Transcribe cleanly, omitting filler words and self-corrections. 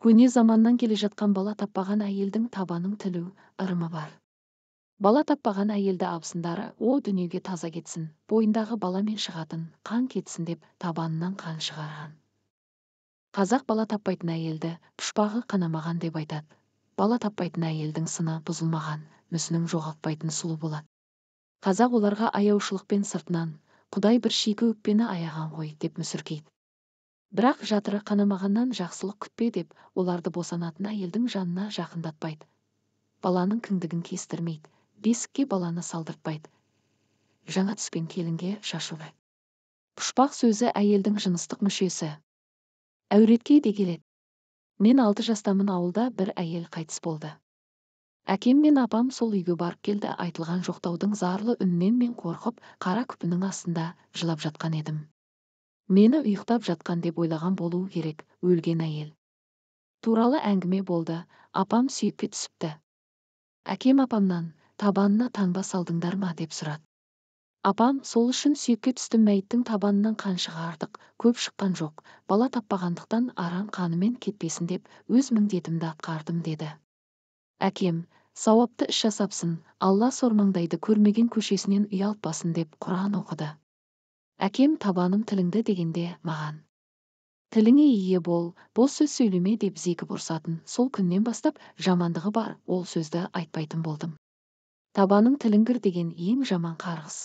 Көне заманнан келе жатқан бала таппаған әйелдің табанын тілу ырымы бар. Бала таппаған әйелді абысындары о дүниеге таза кетсін, бойындағы баламен шығатын қан кетсін деп табанынан қан шығарған. Қазақ бала таппайтын әйелді пұшпағы қанамаған деп айтады. Бала таппайтын әйелдің сыны бұзылмаған, мүсінін жоғалтпайтын сұлу болады. Қазақ оларға аяушылықпен сыртынан, Құдай бір шикі өкпені аяған ғой деп мүсіркейді. Бірақ жатыры қанамағаннан жақсылық күтпе деп, оларды босанатын әйелдің жанына жақындатпайды. Баланың кіндігін кестірмейді, бесікке баланы салдыртпайды. Жаңа түскен келінге шашу. Пұшпақ сөзі әйелдің жыныстық мүшесі. Әуретке де келеді. Мен 6 жастамын, ауылда бір әйел қайтыс болды. Әкем мен апам сол үйге барып келді, айтылған жоқтаудың зарлы үнінен мен қорқып, қара күпінің астында жылап жатқан едім. Мені ұйықтап жатқан деп ойлаған болуы керек, өлген әйел туралы әңгіме болды, апам сүйекке түсіпті. Әкем апамнан, табанына таңба салдыңдар ма деп сұрады. Апам, сол үшін сүйекке түстім, мәйіттің табанынан қан шығардық, көп шыққан жоқ, бала таппағандықтан арам қанымен кетпесін деп өз міндетімді атқардым деді. Әкем, сауапты іс жасапсын, Алла сормаңдайды көрмеген көшесінен ұялтпасын деп Құран оқыды. Әкем табаным тіліңді дегенде маған. Тіліңе ие бол, бос сөз сөйлеме деп зекіп ұрсатын, сол күннен бастап жамандығы бар, ол сөзді айтпайтын болдым. Табаның тіліңгір деген ең жаман қарғыс.